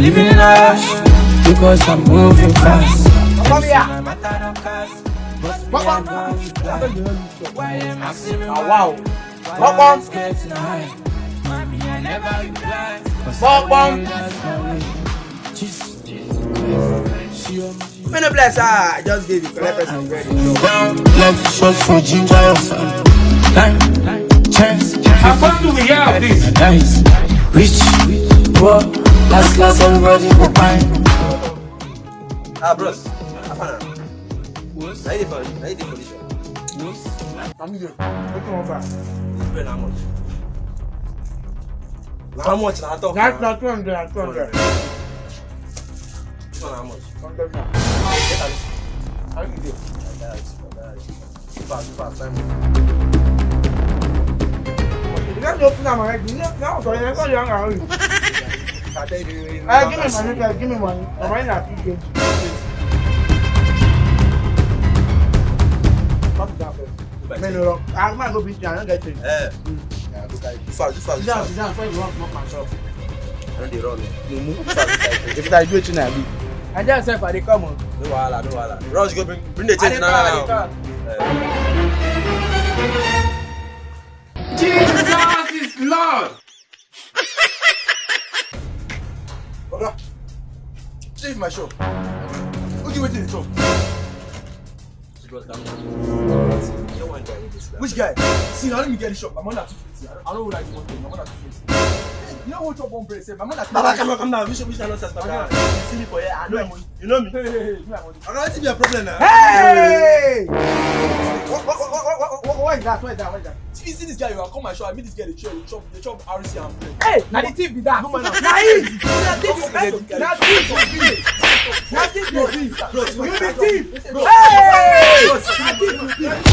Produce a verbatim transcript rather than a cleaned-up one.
Living in a rush because I'm moving fast. Come here. Pop, pop. Ah, wow. Pop, pop. Pop, pop. Many bless, ah, I just gave you correct person. Love shots for ginger or something. Time, chance. How far do we have this? Nice, rich, poor, last, last, everybody go fine. Ah, bros, how far now? Now you dey for, now you dey for this one. I'm here. Wetin you wan buy? This bread how much? Na how much na talk? That's na two hundred and two hundred. This one how much? Hundred naira. How you dey? Like that, like that. Fast, fast, time. You can't open am already. You know, now for you, you hang around. I tell you, you, you, Eh, give me money, guys. Give me money. I'm buying a few things. Come down first. Go buy change. Man, no, I might go beat you. I don't get change. Eh. Mm. Yeah, go buy. Fast, fast, fast. Sit down, sit down. Before you run, smoke my shop. I don't dey run. No, move. Fast, fast. If I do it, I do. I just said, "I dey come on." No wahala, no wahala. Rush, go bring, bring the change now, now. I dey come, I dey come. Eh. Jesus is Lord. Oga, save my shop. Who give wetin dey chop? Which guy? See, na only me get the shop. My mother too fifty. I don't, I don't like the money. My mother too fifty. You know what chop one bread? Say, my mother. Baba, come on, come down. Which, which nonsense, Baba? You see me for here. I know your money. You know me? Hey, hey, hey, me, I want. Oga, wetin be your problem now? Hey! What, what, what is that? What is that? What is that? See, you see this guy, you come my shop, I meet this guy, dey chop, dey chop, dey chop R C and bread. Hey, na the thief be that. No, man, no. Na him. Na thief. Na thief. Na thief. Bros, you be thief. Bros, hey! Bros, na thief you be.